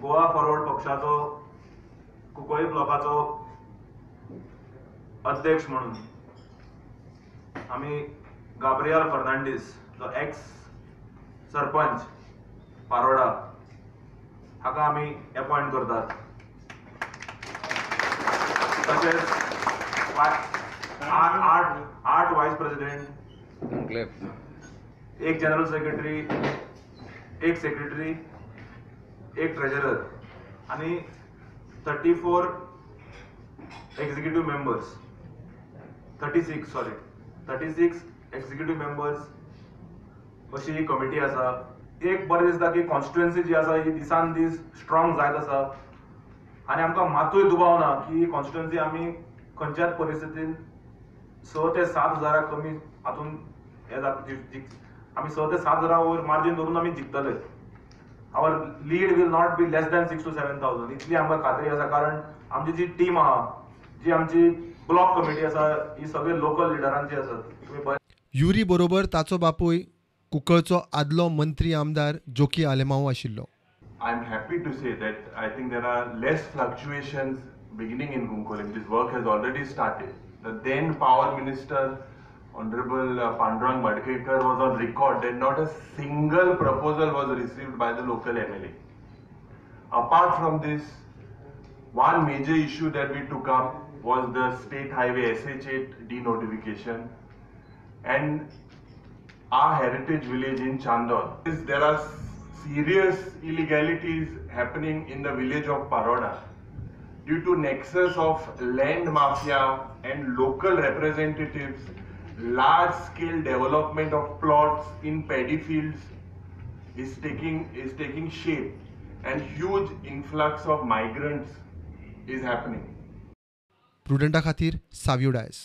Goa forward पक्षाचो कुंकळ्ळी ब्लॉकाचो अध्यक्ष म्हणून आमी गाब्रियल फर्नांडीस जो एक्स सरपंच पारोडा हाका आमी अपॉयंट करतात. तशेंच 8 vice president, 1 general secretary, 1 secretary, 1 treasurer आनी 34 executive members, 36 executive members अशी ही कमिटी आसा. एक बरें दिसता की कॉन्स्टिट्युएन्सी जी आसा ही दिसान दीस स्ट्रॉंग जायत आसा आनी आमकां मातूय दुबाव ना की ही कॉन्स्टिट्युएन्सी आमी खंयच्याच परिस्थितीन 6 ते 7 हजारा कमी हातून हे आमी 6 ते 7 हजारा वयर मार्जीन धरून आमी जिखतले. Our lead will not be less than 6 to 7 thousand इतली आमकां खात्री आसा, कारण आमची जी टीम आहा, जी आमची ब्लॉक कमिटी आसा, ही सगळे लोकल लिडरांची आसात. युरी बरोबर ताचो बापूय कुंकळचो आदलो मंत्री आमदार जोकी आलेमांव आशिल्लो. I am happy to say that I think there are less fluctuations beginning in Cuncolim. This work has already started. The then power minister Honorable Pandurang Madkekar was on record that not a single proposal was received by the local MLA. Apart from this, one major issue that we took up was the state highway SH8 denotification and our heritage village in Chandor. There are serious illegalities happening in the village of Paroda due to nexus of land mafia and local representatives. Large scale development of plots in paddy fields is taking shape and huge influx of migrants is happening. प्रुडंटा खातीर सावियो डायस.